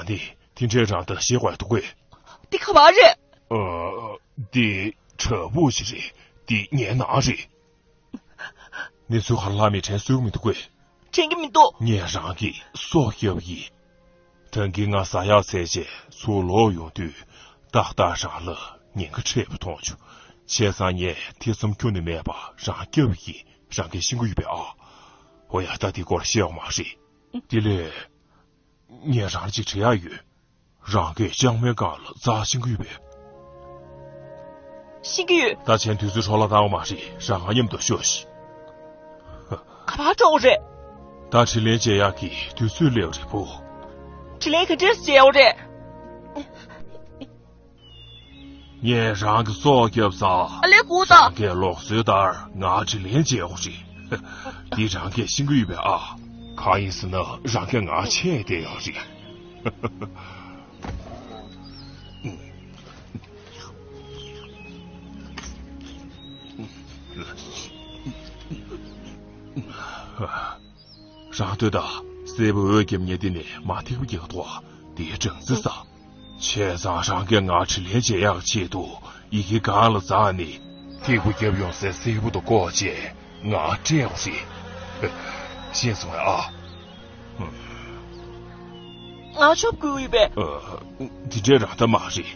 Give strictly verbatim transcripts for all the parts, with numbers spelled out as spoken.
འདི་དེ་འདྲའི་རང་ད་ཞེད་དགོས་འདུག་གས། འདི་ག་པར་རེད། ཨ། འདི་བྲག་ཕུག་ཅིག་རེད། འདི་ངའི་ནང་རེད། གནས་ཚུལ་ག་རེ་ལྷག་མེད་དྲན་གསོས་མི་འདུག་གས། དྲན་གྱི་མི་འདུག་ངས་རང་གི་སྲོག་བསྐྱབས་ཡིན། ད་གིན་ང་ཟ་ཡག་འཚོལ་བྱས་ཚུར་ལོག་ཡོང་དུས་ཏག་ཏག་རང་ལ་ཉེན་ཁ་འཕྲད་པ་མཐོང་བྱུང་། བྱས་ཙང་ངས་ཐེ་ཚོམ་ཁྱོན་ནས་མེད་པར་རང་བསྐྱབས་ཡིན། རང་གིས་ཤེས་ཀྱི་ཡོད་པས་ཨ། འོ་ཡ། ད་འདི་སྐོར་བཤད་ཡོད་མ་རེད། དེ་ལས། ངས་རང་ལ་ཅིག་དྲི་ཡག་ཡོད། རང་གིས་ལྕང་མའི་སྒང་ལ་རྩྭ་ཤེས་ཀྱི་ཡོད་པས། ཤེས་ཀྱི་ཡོད། ད་གཞན་དུས་ཚོད་འཕྲོ་བརླག་བཏང་བ་མ་རེད། རང་ང་མཉམ་དུ་ཤོག་ཤིག་ག་པར་འགྲོ་དགོས་རེད། ད་དྲིན་ལན་འཇལ་ཡག་གི་དུས་ཚོད་སླེབས་རེད་བུ། དྲིན་ལན་ག་འདྲས་འཇལ་དགོས་རེད། ངས་རང་གི་སྲོག་བསྐྱབས་ཙང་། ཨ་ལས་སྒུག་དང་། རང་གིས་ལུགས་སྲོལ་ལྟར་ང་དྲིན་ལན་འཇལ་དགོས་རེད། འདི་རང་གིས་ཤེས་ཀྱི་ཡོད་པས་ཨ། གང་ཡིན་ཟེར་ན་རང་གིས་ང་ཆེད་བསྡད་ཡོད་རེད། རང་ལྟོས་དང་། སྲས་པོ་འོད་རྒྱབ་ཉེ་དེ་ནས་མ་ཐིག་པ་རྒྱག་ཐོག་དེའི་སྦྲང་རྩི་ཟ། བྱས་ཙང་རང་གིས་ང་དྲིན་ལན་འཇལ་ཡག་ཆེད་དུ་ཡི་གེ་སྒང་ལ་འཛེགས་ནས་ཐིག་པ་བརྒྱབ་ཡོང་སའི་སྲས་པོ་དང་བསྐོར་བྱས་ང་སྤྲད་དགོས་རེད། ཤེས་སོང་ངས་ཨ། ང་ཆོབ་དགོས་ཡོད་པས། ཨ། དེ་འདྲའི་རང་ད་མ་རེད།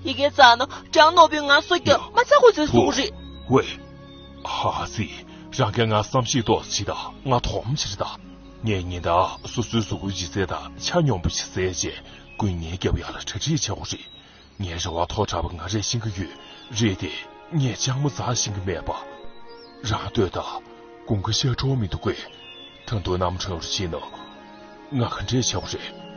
ཡི་གེ་བཙལ་ན་སྦྲང་ནག་པོས་ང་སྲོག་སྐྱོབ་མ་ཚར་དགོས་ཚོད་བཟོ་གི་རེད། ཝེ། ཧ་ཙི། རང་གིས་ང་བསམ་ཤེས་ཏོག་ཙམ་བྱེད་དང་། ང་དོམ་ཕྱིར་དང་། ངས་ཉིན་ལྟར་སོ་སོའི་གཟུགས་པོའི་ལྗིད་ཚད་དང་ཆ་སྙོམས་པོ་ཞིག་བཙལ་རྗེས་ཀུན་ཉལ་རྒྱབ་ཡག་ལ་གྲ་སྒྲིག་བྱེད་དགོས་རེད། ངའི་རེ་བ་མཐོ་དྲགས་པ་ང་རས་ཤེས་ཀྱི་ཡོད། རེད་དེ། ངས་ལྕང་མ་འཛེགས་ཤེས་ཀྱི་མེད་པ། རང་ལྟོས་དང་། དགུན་ཁ་ཤར་འགྲོ་མི་འདུག་གས། ད་དུང་གནམ་གྲང་རུ་ཕྱིན་ན། ང་ག་འདྲས་བྱེད་དགོས་རེད།